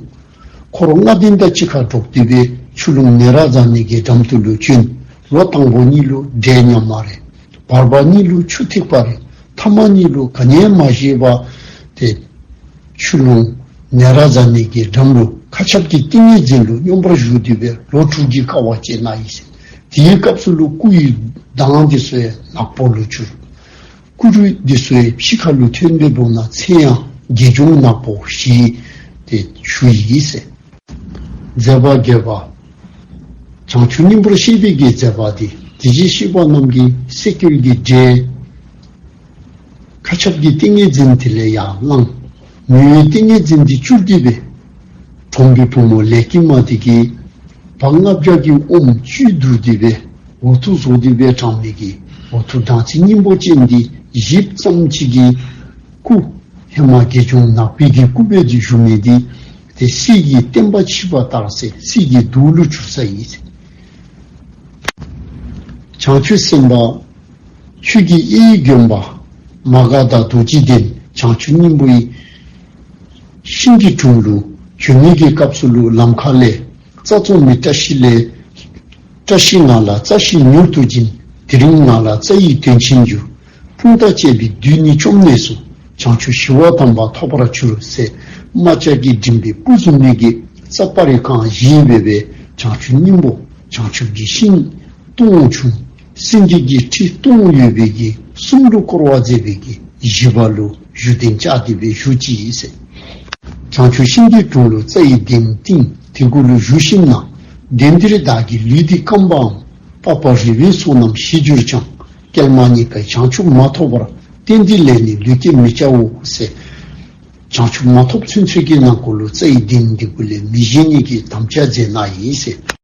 འཁོར་ལྔ་སྡེ་དང་གཅིག་ཁར་འགྲོགས་ཏེ་འབད་ཆུ་ཀླུང་ནཻ་རཉྫ་ནའི་གི་འགྲམ་དུ་ལུ་བྱོན། ལོ་དང་པོ་གཉིས་ལུ་འདྲེ་ཉམ་མ་རེ། བར་པ་གཉིས་ལུ་ཆུ་ཐིགས་པ་རེ། ཐ་མ་གཉིས་ལུ་ག་ནི་ཡང་མ་ཤེས་པར་ཏེ་ཆུ་ཀླུང་ནཻ་རཉྫ་ནའི་གི་འགྲམ་ལུ་མཁའ་ཁྱབ་ཀྱི་ཏིང་ངེ་འཛིན་ལུ་སྙོམས་པར་ཞུགས་ཏེ་འབད་ལོ་དྲུག་གི་དཀའ་བ་སྤྱད་གནང་ཡི་ཟེར། དེའི་སྐབས་སུ་ལུ་སྐུ་ཡི་མདངས་འདི་ཚུ་ཡང་ནག་པོ་ལུ་གྱུར། སྐུ་རུས་འདི་ཚུ་ཡང་ཕྱི་ཁ་ལུ་ཐོན་ཏེ་འབདཝ་ད་མཚན་ཡང་དགེ་སྦྱོང་ནག་པོ་ཞེས་ཏེ་ཞུ་ཡི་ཟེར། མཛད་པ་བརྒྱད་པ། བྱང་ཆུབ་སྙིང་པོར་གཤེགས་པའི་གི་མཛད་པ་འདི་དེ་བཞིན་གཤེགས་པ་རྣམས་ཀྱི་སེ་གོལ་གྱི་འདྲེ་མཁའ་ཁྱབ་ཀྱི་ཏིང་ངེ་འཛིན་དེ་ལས་ཡར་ལངས། མི་ཡི་ཏིང་ངེ་འཛིན་འདི་བཅུར་ཏེ་འབད་གྲོང་པའི་བུ་མོ་ལེགས་སྐྱེས་མ་དེ་གིས་སྦྲང་ལྔ་བརྒྱ་གི་ཨོམ་བཅུད་བསྡུ་སྟེ་འབད་འོ་ཐུག་བཟོ་སྟེ་འབད་དྲངས་མི་གི་འོ་ཐུག་སྦྲང་རྩི་སྙིང་པོ་ཅན་འདི་བཞེས་ཙམ་ཅིག་གིས་སྐུ་ཧེ་མ་དགེ་སྦྱོང་ནག་པོའི་གི་སྐུ་སྦེ་འདི་བཞུགས་མི་འདི་ཏེ་གསེར་གྱི་བསྟན་པ་ཕྱིས་པ་ལྟར་ཟེར་གསེར་གྱི་མདོག་ལུ་གྱུར་སོ་ཡི་ཟེར། བྱང་ཆུབ་སེམས་དཔའ་ཆོས་ཀྱི་དབྱིངས་ཀྱི་མགོན་པོ་མ་ག་དྷ་རྡོ་རྗེ་གདན་བྱང་ཆུབ་སྙིང་པོ་ཡི་ཤིང་གི་དྲུང་ལུ་བྱོན་མི་གི་སྐབས་སུ་ལུ་ལམ་ཁ་ལས་རྩྭ་བཙོང་མི་བཀྲ་ཤིས་ལས། བཀྲ་ཤིས་ང་ལ་རྩྭ་ཞིག་མྱུར་དུ་སྦྱིན། དེ་རིང་ང་ལ་རྩྭ་ཡི་དོན་ཆེན་འགྱུར། དཔུང་དང་བཅས་པའི་བདུད་ནི་བཅོམ་ནས་སུ། བྱང་ཆུབ་ཞི་བ་དམ་པ་ཐོབ་པར་འགྱུར་ཟེར། རྨ་བྱ་གིས་བསྒྲིམས་པའི་སྤུ་བཟུམ་མའི་གི་རྩྭ་སྤར་རི་གང་བཞེས་སྦེ་འབད་བྱང་ཆུབ་སྙིང་པོ་བྱང་ཆུབ་ཀྱི་ཤིང་སྟོང་བྱུང་། སེང་གེ་གི་ཁྲི་སྟོང་ཡོད་པའི་གི་གསུམ་ལུ་བསྐོར་བ་མཛད་པའི་གི་བཞི་པ་ལུ་བཞུགས་གདན་བཅགས་ཏེ་འབད་བཞུགས་ཅི་ཟེར། བྱང་ཆུབ་ཤིང་གི་དྲུང་ལུ་རྩྭ་ཡི་གདན་བཏིང་། དེ་གུ་ལུ་བཞུགས་ཞིནམ་ན་གདན་འདིར་བདག་གི་ལུས་འདི་སྐམ་པའམ་པགས་པ་རུལ་བའི་ཚོགས་རྣམས་ཞི་གྱུར་ཀྱང་། སྐྱེལ་མ་ཉིད་ཀྱིས་བྱང་ཆུབ་མ་ཐོབ་བར། གཏན་འདི་ལས་ནི་ལུས་སྐྱེལ་མི་བྱའོ་ཟེར། བྱང་ཆུབ་མ་ཐོབ་ཚུན་ཚོད་ཀྱི་ནང་འཁོད་ལུ་རྩྭ་ཡི་གདན་འདི་གུ་ལས་མི་བཞེངས་ནི་གི་དམ་བཅའ་མཛད་གནང་ཡི་ཟེར།